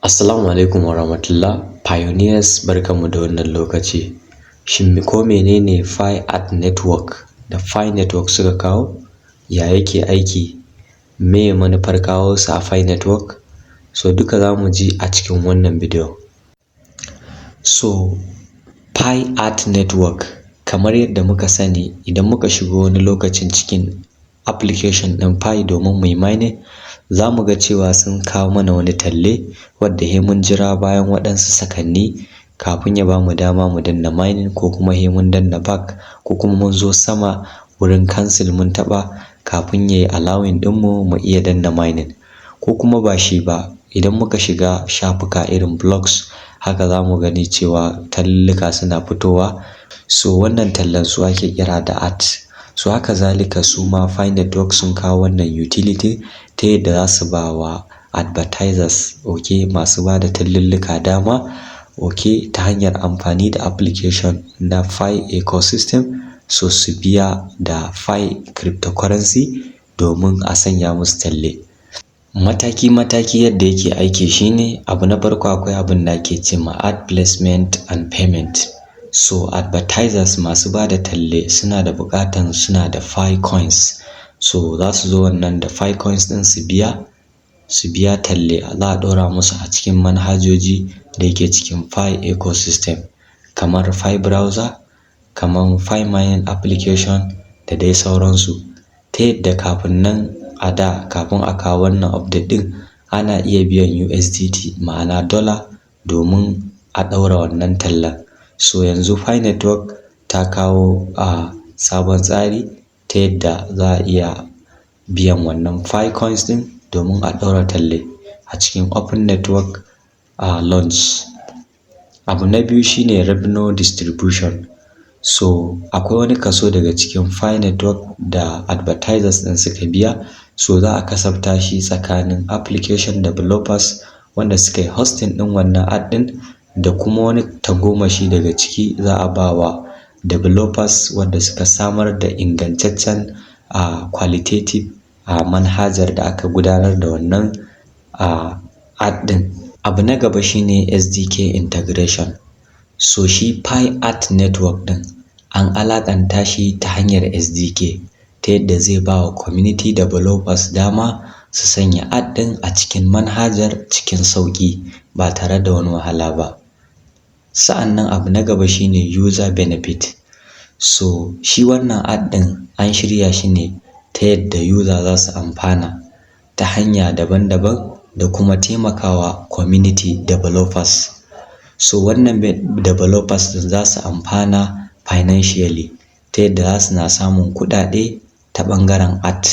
Assalamu alaikum warahmatullah. Pioneers, barkanmu da wannan lokaci. Shin ko menene Pi Ad Network da Pi Network suka kawo? Ya yake aiki? Me manufar kawo su a Pi Network? So duka za mu ji a cikin wannan bidiyon. So Pi Ad Network, kamar yadda muka sani, idan muka shigo wani lokacin cikin application ɗin Pi domin mu yi mining, za mu ga cewa sun kawo mana wani talle wadda he mun jira bayan waɗansu sakanni kafin ya bamu dama mu danna mining, ko kuma he mun danna back, ko kuma mun zo sama wurin cancel mun taɓa kafin ya yi allowing ɗinmu mu iya danna mining. Ko kuma ba shi ba, idan muka shiga shafuka irin blogs haka, za mu gani cewa talluluka suna fitowa. So wannan tallan su ake kira da ad. So haka zalika su ma Pi Network sun kawo wannan utility ta yadda za su ba wa advertisers, okay, masu ba da talluluka dama, okay, ta hanyar amfani da application na Pi ecosystem, so su biya da Pi cryptocurrency domin a sanya musu talle. Mataki-mataki yadda yake aiki shine, abu na farko, akwai abin da ake ce ma ad placement and payment. So advertisers, masu ba da talle, suna da buƙatan suna da Pi coins. So za su zo wannan da Pi coins ɗin su biya talle za a ɗora musu a cikin manhajoji da yake cikin Pi ecosystem, kamar Pi Browser, kamar Pi mining application da dai sauransu. Ta yadda kafin nan, a da kafin a kawo wannan update ɗin, ana iya biyan USDT, ma'ana dollar, domin a ɗaura wannan tallan. So yanzu Pi Network ta kawo a sabon tsari ta yadda za a iya biyan wannan Pi coins ɗin domin a ɗaura talle a cikin open network a launch. Abu na biyu shine revenue distribution. So akwai wani kaso daga cikin Pi Network da advertisers ɗin suka biya, so za a kasafta shi tsakanin application developers wanda suka yi hosting ɗin wannan ad ɗin, da kuma wani tagomashi daga ciki za a ba wa developers wanda suka samar da ingantaccen a qualitative a manhajar da aka gudanar da wannan ad ɗin. Abu na gaba shine SDK integration. So shi Pi Ad Network ɗin an alaƙanta shi ta hanyar SDK, ta yadda zai ba wa community developers dama su sanya ad ɗin a cikin manhajar cikin sauƙi ba tare da wani wahala ba. Sa'annan abu na gaba shine user benefit. So shi wannan ad ɗin an shirya shi ne ta yadda user za su amfana ta hanya daban-daban da kuma taimakawa community developers. So wannan developers ɗin za su amfana financially ta yadda za su na samun kuɗaɗe ta ɓangaren ad,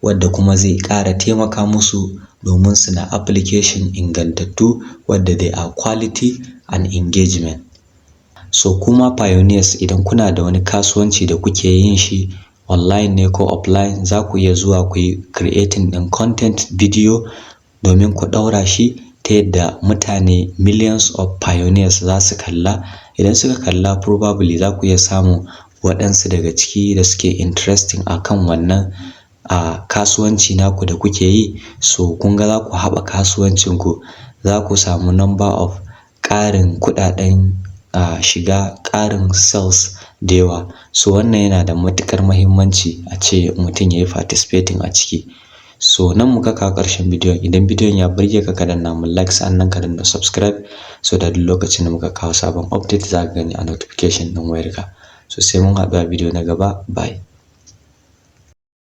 wadda kuma zai ƙara taimaka musu domin suna application ingantattu wadda they are quality and engagement. So kuma pioneers, idan kuna da wani kasuwanci da kuke yin shi online ne ko offline, za ku iya zuwa ku yi creating ɗin content video domin ku ɗaura shi ta yadda mutane, millions of pioneers, za su kalla. Idan suka kalla, probably za ku iya samun waɗansu daga ciki da suke interesting akan wannan a kasuwanci naku da kuke yi. So kun ga za ku haɓaka kasuwancinku, za ku samu number of ƙarin kuɗaɗen shiga, ƙarin sales da yawa. So wannan yana da matuƙar muhimmanci a ce mutum ya yi participating a ciki. So nan muka kawo ƙarshen bidiyon. Idan bidiyon ya burge ka, ka danna mun like, sannan ka danna subscribe, so da duk lokacin da muka kawo sabon update za ka gani a notification ɗin wayarka. So sai mun haɗu a bidiyo na gaba. Bye.